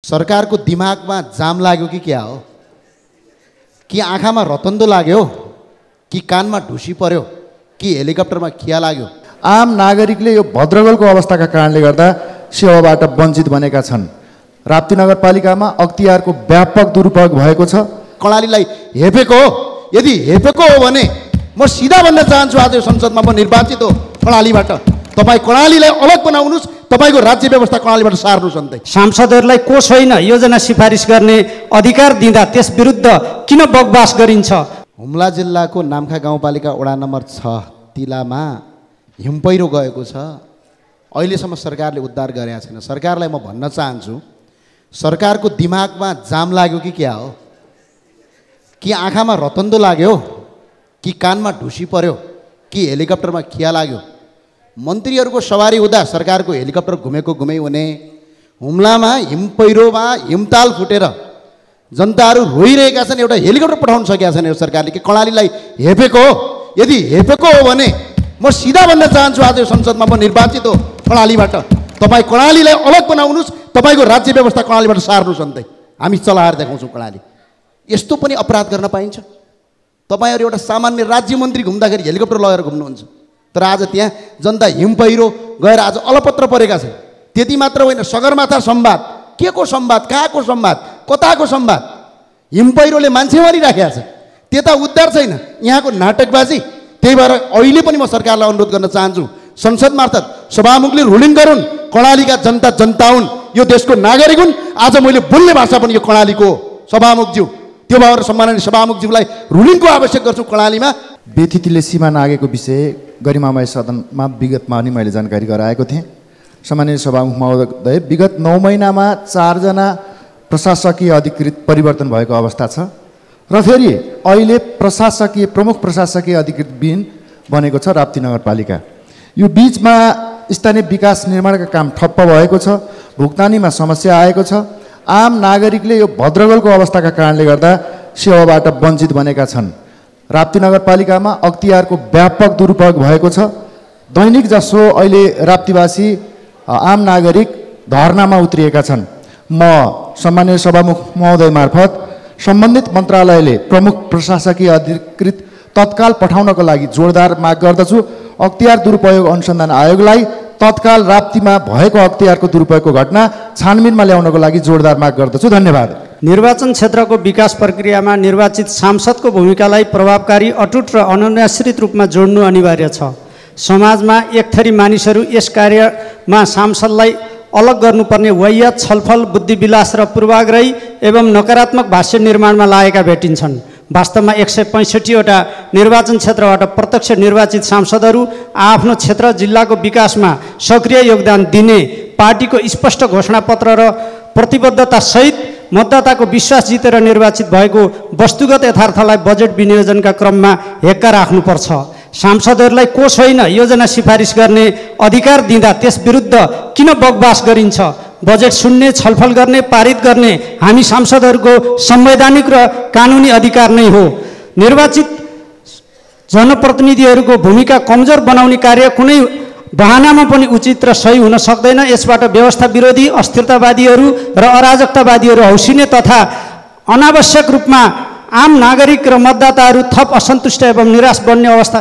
सरकारको दिमागमा जाम लाग्यो कि क्या हो? कि आँखामा रतन्दो लाग्यो? कि कानमा ढुसी पर्यो? कि हेलिकप्टरमा खिया लाग्यो? आम नागरिकले यो भद्रगोलको अवस्थाका कारणले गर्दा सेवाबाट वञ्चित बनेका छन्। राप्ती नगरपालिकामा अख्तियारको व्यापक दुरुपयोग भएको छ। कर्णालीलाई हेपेको हो? यदि हेपेको हो भने म सिधा भन्न चाहन्छु, आज यो संसदमा म निर्वाचित हो कर्णालीबाट। तपाईँ कर्णालीलाई अलग बनाउनुहोस्, तपाईँको राज्य व्यवस्था कर्णालीबाट सार्नुहोस्। अन्त सांसदहरूलाई को छैन योजना सिफारिस गर्ने अधिकार दिँदा त्यस विरुद्ध किन बकवास गरिन्छ? हुम्ला जिल्लाको नाम्खा गाउँपालिका वडा नम्बर 6 तिलामा हिमपैह्रो गएको छ। अहिलेसम्म सरकारले उद्धार गरेका छैन। सरकारलाई म भन्न चाहन्छु, सरकारको दिमागमा जाम लाग्यो कि क्या हो? कि आँखामा रतन्दो लाग्यो? कि कानमा ढुसी पर्यो? कि हेलिकप्टरमा खिया लाग्यो? मन्त्रीहरूको सवारी हुँदा सरकारको हेलिकप्टर घुमेको घुमै हुने, हुम्लामा हिमपैह्रोमा हिमताल फुटेर जनताहरू रोइरहेका छन्, एउटा हेलिकप्टर पठाउन सकेका छैन यो सरकारले। कि कर्णालीलाई हेपेको हो? यदि हेपेको हो भने म सिधा भन्न चाहन्छु, आज यो संसदमा म निर्वाचित हो कर्णालीबाट। तपाईँ कर्णालीलाई अलग बनाउनुहोस्, तपाईँको राज्य व्यवस्था कर्णालीबाट सार्नुहोस्। अन्त हामी चलाएर देखाउँछौँ कर्णाली। यस्तो पनि अपराध गर्न पाइन्छ? तपाईँहरू एउटा सामान्य राज्य मन्त्री घुम्दाखेरि हेलिकप्टर लगेर घुम्नुहुन्छ, तर आज त्यहाँ जनता हिमपैह्रो गएर आज अलपत्र परेका छन्। त्यति मात्र होइन, सगरमाथा संवाद के को संवाद, कहाँको संवाद, कताको संवाद? हिमपैह्रोले मान्छे मारिराखेका छ, त्यता उद्धार छैन, यहाँको नाटकबाजी। त्यही भएर अहिले पनि म सरकारलाई अनुरोध गर्न चाहन्छु, संसद मार्फत सभामुखले रुलिङ गरून्, कर्णालीका जनता जनता हुन्, यो देशको नागरिक हुन्। आज मैले बोल्ने भाषा पनि यो कर्णालीको हो। सभामुखज्यू, त्यो भएर सम्माननीय सभामुखज्यूलाई रुलिङको आवश्यक गर्छु कर्णालीमा। बेथितिले सीमा नागेको विषय गरिमामय सदनमा विगतमा पनि मैले जानकारी गराएको थिएँ। सम्माननीय सभामुख महोदय, विगत 9 महिनामा 4 जना प्रशासकीय अधिकृत परिवर्तन भएको अवस्था छ र फेरि अहिले प्रमुख प्रशासकीय अधिकृत बिन बनेको छ राप्ती नगरपालिका। यो बीचमा स्थानीय विकास निर्माणका काम ठप्प भएको छ, भुक्तानीमा समस्या आएको छ। आम नागरिकले यो भद्रगोलको अवस्थाका कारणले गर्दा सेवाबाट वञ्चित बनेका छन्। राप्ती नगरपालिकामा अख्तियारको व्यापक दुरुपयोग भएको छ। दैनिक जसो अहिले राप्तीवासी आम नागरिक धरनामा उत्रिएका छन्। म सम्माननीय सभामुख महोदय मार्फत सम्बन्धित मन्त्रालयले प्रमुख प्रशासकीय अधिकृत तत्काल पठाउनको लागि जोरदार माग गर्दछु। अख्तियार दुरुपयोग अनुसन्धान आयोगलाई तत्काल राप्तीमा भएको अख्तियारको दुरुपयोगको घटना छानबिनमा ल्याउनको लागि जोरदार माग गर्दछु। धन्यवाद। निर्वाचन क्षेत्रको विकास प्रक्रियामा निर्वाचित सांसदको भूमिकालाई प्रभावकारी, अटुट र अनन्याश्रित रूपमा जोड्नु अनिवार्य छ। समाजमा एक थरी मानिसहरू यस कार्यमा सांसदलाई अलग गर्नुपर्ने वाहियात छलफल, बुद्धिविलास र पूर्वाग्रही एवं नकारात्मक भाष्य निर्माणमा लागेका भेटिन्छन्। वास्तवमा 165वटा निर्वाचन क्षेत्रबाट प्रत्यक्ष निर्वाचित सांसदहरू आफ्नो क्षेत्र जिल्लाको विकासमा सक्रिय योगदान दिने पार्टीको स्पष्ट घोषणापत्र र प्रतिबद्धतासहित मतदाताको विश्वास जितेर निर्वाचित भएको वस्तुगत यथार्थलाई बजेट विनियोजनका क्रममा हेक्का राख्नुपर्छ। सांसदहरूलाई को छैन योजना सिफारिस गर्ने अधिकार दिँदा त्यस विरुद्ध किन बकवास गरिन्छ? बजेट सुन्ने, छलफल गर्ने, पारित गर्ने हामी सांसदहरूको संवैधानिक र कानुनी अधिकार नै हो। निर्वाचित जनप्रतिनिधिहरूको भूमिका कमजोर बनाउने कार्य कुनै बहानामा पनि उचित र सही हुन सक्दैन। यसबाट व्यवस्था विरोधी, अस्थिरतावादीहरू र अराजकतावादीहरू हौसिने तथा अनावश्यक रूपमा आम नागरिक र मतदाताहरू थप असन्तुष्ट एवं निराश बन्ने अवस्था